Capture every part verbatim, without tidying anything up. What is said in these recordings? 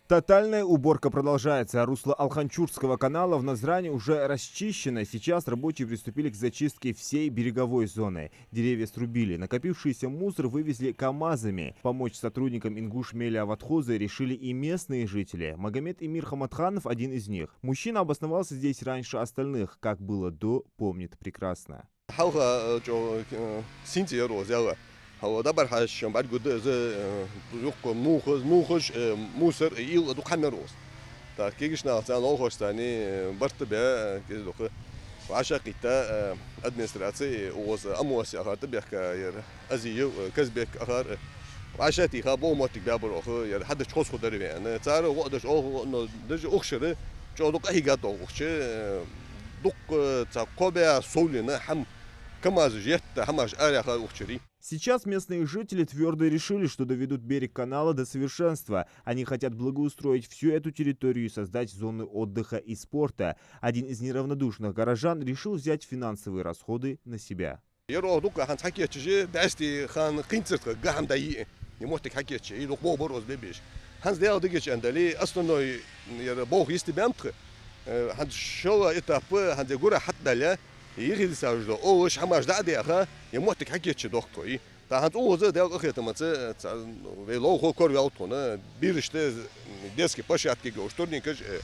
Тотальная уборка продолжается. Русло Алханчурского канала в Назрани уже расчищено. Сейчас рабочие приступили к зачистке всей береговой зоны. Деревья срубили. Накопившийся мусор вывезли КАМАЗами. Помочь сотрудникам «Ингуш Мелиоводхоза» решили и местные жители. Магомед Эмир Хаматханов один из них. Мужчина обосновался здесь раньше остальных. Как было до, помнит прекрасно. Хьалха, э, чӀоагӀа, э, синца яр укхаза яла. Хьалха дӀабӀарахьежача, шоана бӀаргагургда из, э, юха мухаш, мухаш, э, мусор, э, ийла дукха хӀама яр укхаза. ТӀаккха кагийча наха, царна ловхошца, э, барт бе, э, кӀезига дукха. ВӀашагӀкхийтта, э, администраци, э, укхаза АМОС яхар тӀабехка яр, Азиев, э, Казбек яхар, э, вӀашагӀтеха, бокъо моттиг баьбар оаха, яр хьадича хоза хургдар вай аьнна. Цар гӀо а деш, оаха гӀо а деш, укх шера чӀоагӀа дукха къахьийгад оаха укх чу, э, дукха, э, цхьа кхо бӀаь сов лийна хӀама, КАМАЗаш етта, хӀамаш араяьхай укх чура. Сейчас местные жители твёрдо решили, что доведут берег канала до совершенства. Они хотят благоустроить всю эту территорию и создать зоны отдыха и спорта. Один из неравнодушных горожан решил взять финансовые расходы на себя. Яр оаха дукха хӀанз хьакийчъеш, бӀаьсти хана кхинцарт га хӀама дӀайиъ, е моттиг хьакийчъеш, е дукха болх бар укхаза бе безаш. ХӀанз Даьла дигача аьнна дале, основной яр болх йисте баьннаб тха. Э, хӀанз шоллагӀа этап, хӀанз е гура хьатӀадале, е хилсаж до, олаш хӀамаш дӀа а даьха, е моттиг хьакийчъе дохк тхо. ТӀаккха хӀанз укхаза Даьла къахетамца, ца-, вай ловхо кораваьв тхона, берашта детски площадкега йолаш турникаш, э,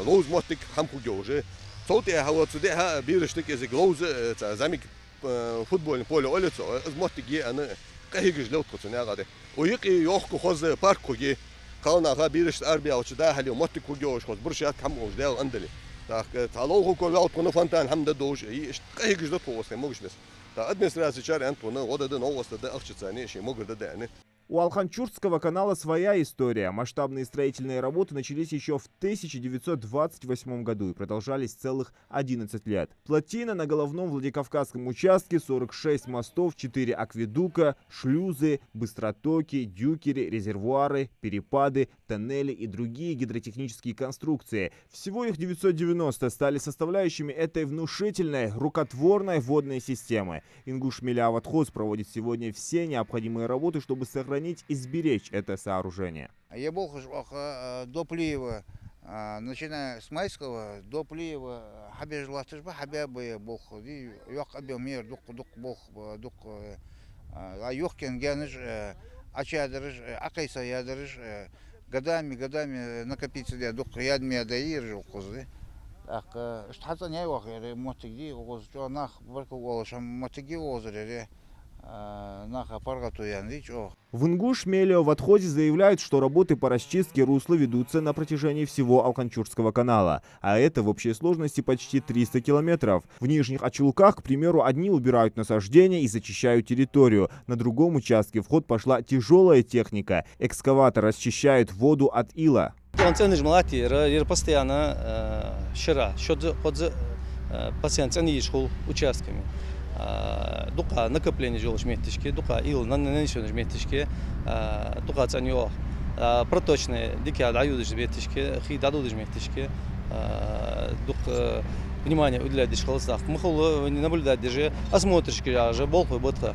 ловза моттиг хӀама хургйолаш. Цул тӀехьагӀа цу дехьа берашта кӀезига ловза, э, цхьа зӀамига, э, футбольни поле оал цох, из моттиг е аьнна къахьегаш лел тхо цу наькъа тӀа. Укх юкъе йоккха хоза парк хургья, кхалнаха берашта арабаьлча дӀахьале моттиг хургйолаш хоза брусчатка хӀама хулаш Даьла аьнна дале. ТӀаккха цхьа ловхо кораваьв тхона, фонтан хӀама да долаш, е иштта къахьегаш да тхо укхаза, хьай могаш беса. ТӀаккха администраци чар аьннад тхона, гӀо дергда, новкъостал дергда, ахчаца цхьана шоай могар дергда аьнна. У Алханчурского канала своя история. Масштабные строительные работы начались ещё в тысяча девятьсот двадцать восьмом году и продолжались целых одиннадцать лет. Плотина на головном Владикавказском участке, сорок шесть мостов, четыре акведука, шлюзы, быстротоки, дюкеры, резервуары, перепады, тоннели и другие гидротехнические конструкции. Всего их девятьсот девяносто стали составляющими этой внушительной, рукотворной водной системы. «Ингуш Мелиоводхоз» проводит сегодня все необходимые работы, чтобы сохранить и сберечь это сооружение. Е болхаш оаха, э, до Плиева, э, начиная с Майского до Плиева, э, хьабеш латташ ба, хьабаь ба е болх. Ди йоккха объём яр, дукха, дукха болх ба, дукха, э, а, йохкаенна гаьнаш, э, Ӏочуяьдараш, э, Ӏокхайса яьдараш, э, годами, годами накопиться даь, дукха яьд ма яьд ераш укхаза. ТӀаккха, э, иштта хьацӀенъяьй оаха ер моттиг ди, укхаза чӀоагӀа нах баркал оалаш хӀама моттиг я укхазара ер, э, наха паргӀато яьннай чӀоагӀа. В «Ингуш Мелиоводхозе» заявляют, что работы по расчистке русла ведутся на протяжении всего Алханчурского канала, а это в общей сложности почти триста километров. В Нижних Ачалуках, к примеру, одни убирают насаждения и зачищают территорию, на другом участке в ход пошла тяжёлая техника, экскаватор расчищает воду от ила. Тхона цӀенъеш ма латт ер, ер постоянно, э, шера, шозза, кхозза, э, постоянно цӀена езаш хул участками. Э, дукха накоплени йолаш метташка, дукха ил на-, нанесёнаш метташка, э, дукха цӀена йоагӀа. Э, проточни дика дӀайодаш метташка, хий дӀадодаш метташка, э, дукха, э, внимание уделять деш хилац. ТӀаккха ма хулла, вай наблюдать деш, осмотрашка яхаш болхлой ба тха.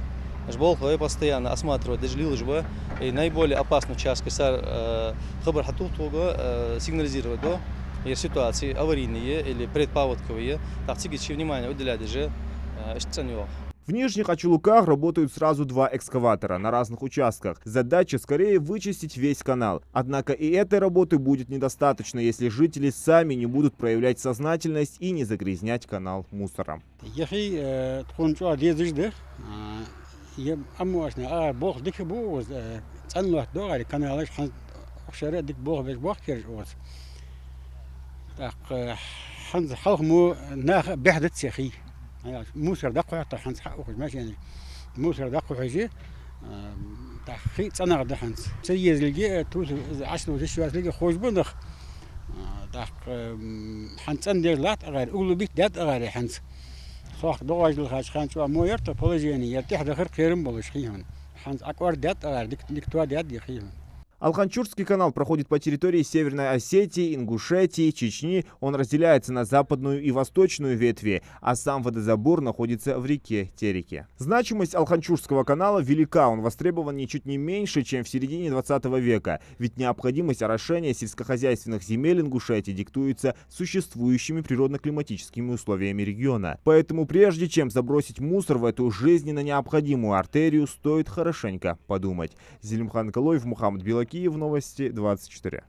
Уж болхлой постоянно осматривать деш лелаш ба. И наиболее опасный участок сар, э, хабар хьатохаргда, э, сигнализировать ду. Е ситуация аварийная или предпаводковая, тӀаккха цига чу внимание уделять деш, э, иштта цӀена йоагӀа. В Нижних Ачалуках работают сразу два экскаватора на разных участках. Задача скорее вычистить весь канал. Однако и этой работы будет недостаточно, если жители сами не будут проявлять сознательность и не загрязнять канал мусором. Е хий, э, тхона чӀоагӀа дезаш да. А, е АМОС-на, а, болх дика ба укхаза, э, цӀена лоаттаду аьле, каналаш хӀанз укх шера дика болх беш боахк ераш укхаза. ТӀаккха, э, хӀанз хьалха мо наха бӀехдац е хий. Мусор дӀакхухьийта хӀанз хьа ухаш машенаш. Мусор дӀакхухьийжа, э, тӀаккха хий цӀенагӀа да хӀанз. Ца езалга, э, тус, Ӏочутувсаш йоацалга ховш ба нах. Э, тӀаккха, м, хӀанз цӀендеш латт акхар, углубить даьд акхар хӀанз. Сох догӀаш лелхача хана чӀоагӀа мо яр тха положени, ер тӀехьа дахар кхерам болаш хий хьона. ХӀанз ӀокӀордадаьд акхар, дик-, дика тоадаьд е хий хьона. Алханчурский канал проходит по территории Северной Осетии, Ингушетии, Чечни. Он разделяется на западную и восточную ветви, а сам водозабор находится в реке Тереке. Значимость Алханчурского канала велика, он востребован ничуть не меньше, чем в середине двадцатого века, ведь необходимость орошения сельскохозяйственных земель Ингушетии диктуется существующими природно-климатическими условиями региона. Поэтому прежде чем забросить мусор в эту жизненно необходимую артерию, стоит хорошенько подумать. Зелимхан Калоев, Мухаммад Белакиев, Новости двадцать четыре.